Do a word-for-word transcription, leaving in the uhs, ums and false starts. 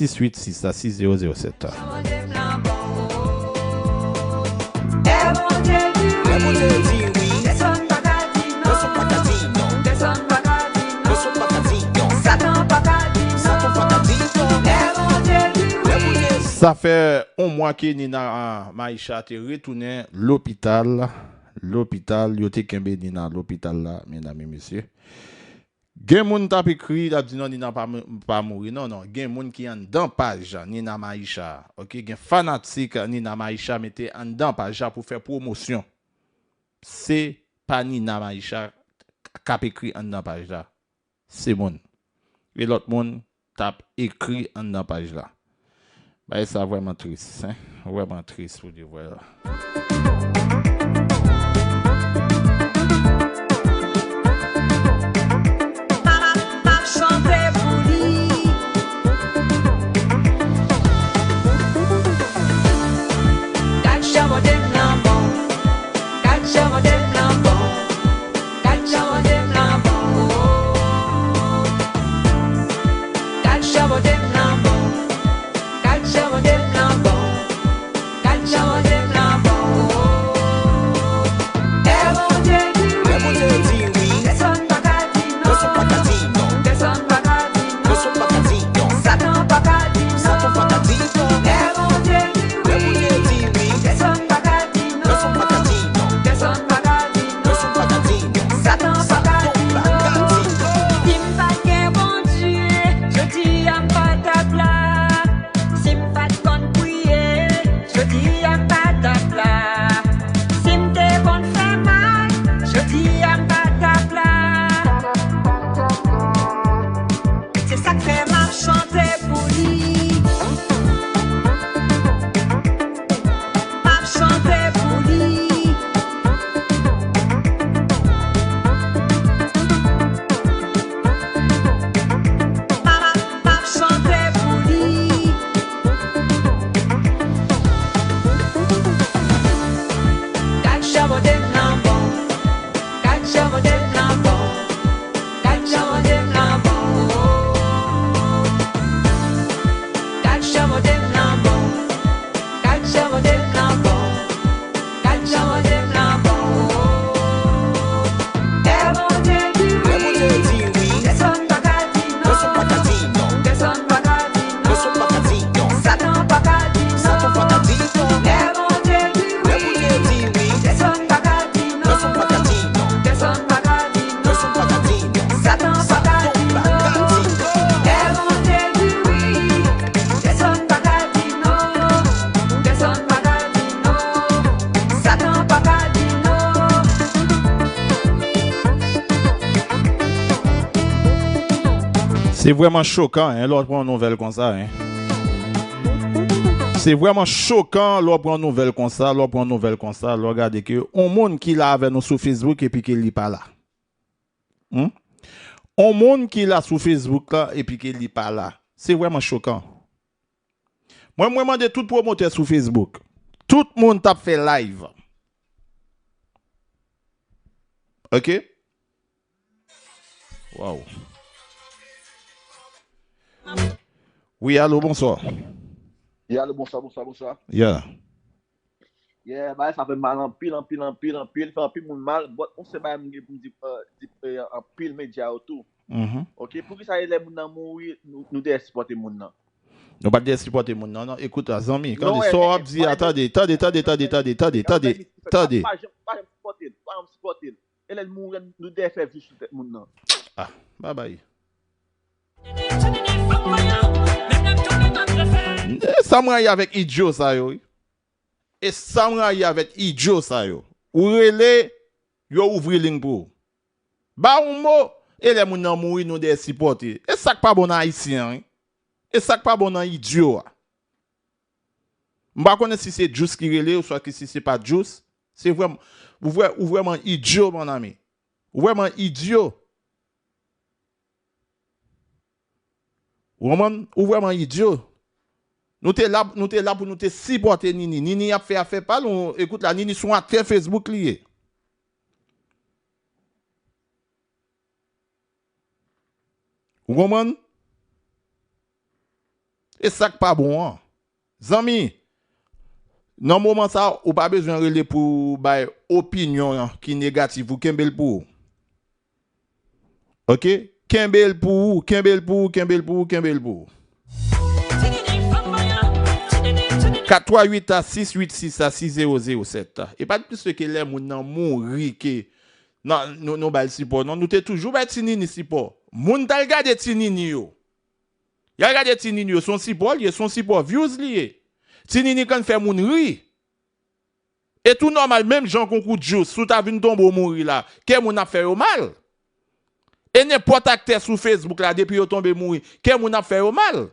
dizuit sis a sis zewo zewo sèt. Sa fè yon mwa ke Nina, ah, Maisha te retounen lopital. Lopital, yo te kenbe Nina lopital la, medam e mesye. Gen moun t ap ekri, t ap di non, Nina pa, mou- pa mouri. Non, non. Gen moun ki anndan paj Nina Maisha. Ok, gen fanatik Nina Maisha mete anndan paj la pou fè pwomosyon. Se pa Nina Maisha k ap ekri anndan paj la. Se moun. E lòt moun t ap ekri anndan paj la. Bagay sa vrèman tris, hein? Vrèman tris pou di vrè. M ap chante pou li. Gad jan bòde m nan bon. Gad jan bòde m nan bon. Gad jan bòde m nan bon. Gad jan bòde m nan bon. Gad jan bòde m nan bon. Gad jan bòde m nan bon. Lè Bondye di wi, pèsonn pa ka di non. Pèsonn pa ka di non. Pèsonn pa ka di non. Pèsonn pa ka di non. Satan pa ka di non. Satan pa ka di non. Lè Bondye di wi, pèsonn pa ka di non. Pèsonn pa ka di non. Pèsonn pa ka di non. Pèsonn pa ka di non. Satan pa ka di non. Si m pa t gen Bondye, jodi a m pa t ap la. Si m pa t konn priye, jodi a m pa t ap la. Si m te konn fè mal, jodi a m pa t ap la. Se sa k fè m ap chante pou li. M ap chante pou li. M ap, m ap chante pou li. Gad jan Bondye m nan bon. Gad jan Bondye m nan bon. Gad jan Bondye m nan bon. Gad jan Bondye m nan bon. Gad jan Bondye m nan bon. Gad jan Bondye m nan bon. Lè Bondye di wi, pèsonn pa ka di non. Pèsonn pa ka di non. Pèsonn pa ka di non. Pèsonn pa ka di non. Satan pa ka di non. Satan pa ka di non. Lè Bondye di wi, pèsonn pa ka di non. Pèsonn pa ka di non. Pèsonn pa ka di non. Pèsonn pa ka di non. Satan pa ka di non. Lè Bondye di wi, pèsonn pa ka di non. Pèsonn pa ka di non. Satan pa ka di non. Se vrèman chokan, hein, lè w pran yon nouvèl konsa, hein. Se vrèman chokan lè w pran yon nouvèl konsa, lè w pran yon nouvèl konsa, lè w gade ke yon moun ki la avè nou sou Facebook epi ke li pa la. Hmm? Yon moun ki la sou Facebook la epi ke li pa la. Se vrèman chokan. Mwen, mwen mande tout pwomotè sou Facebook. Tout moun t ap fè live. Ok? Waw. Wi, alo, bonswa. Wi, alo, bonswa, bonswa, bonswa. Yeah. Yeah, bagay sa fè m mal anpil, anpil, anpil, anpil. Fè anpil moun mal. But, yon sèl bagay m gen pou m di, euh, di, euh, anpil medya yo tou. Mhm. Ok, poukisa e lè moun nan mouri, nou, nou dèyè sipòte moun nan? Nou pa t dèyè sipòte moun nan, non. Ekout la, zanmi, tande sa w ap di a, tande, tande, tande, tande, tande, tande, tande, tande. Pa janm, pa janm sipòte l, pa janm sipòte l. E lè l mouri, nou dèyè fè vi sou tèt moun nan. Ah, babay. E sa m rayi avèk idyo sa yo, wi. E sa m rayi avèk idyo sa yo. Ou rele, yo ouvri liy pou ou. Ba yon mo, e lè moun nan mouri, nou dèyè sipòte. E sa k pa bon nan Ayisyen an, wi. E sa k pa bon nan idyo a. M pa konnen si se Djous ki rele, oswa ki si se pa Djous. Se vrèman, ou vrè-, ou vrèman idyo, mon ami. Ou vrèman idyo. Ou konprann? Ou vrèman idyo. Nou te la, nou te la pou nou te sipòte Nini. Nini ap fè afè pa l, ou, ekout la, Nini se yon aktè Facebook li ye. Ou konprann? E sa k pa bon an. Zanmi, nan moman sa, ou pa bezwen rele pou bay opinyon ki negatif, ou kenbe l pou ou. Ok? Kenbe l pou ou, kenbe l pou ou, kenbe l pou ou, kenbe l pou ou. Kat twa uit a sis uit sis a sis zewo zewo sèt. E pa t plis ke lè moun nan mouri ke nan, nou, nou ba l sipò. Non, nou te toujou bay Ti Nini sipò. Moun t al gade Ti Nini yo. Y al gade Ti Nini yo, se yon sipò li ye, se yon sipò views li ye. Ti Nini konn fè moun ri. E tou nòmal, menm jan konkou Juice, si w ta vin tonbe w mouri la, kè moun ap fè yo mal. E nenpòt aktè sou Facebook la, depi yo tonbe mouri, kè moun ap fè yo mal.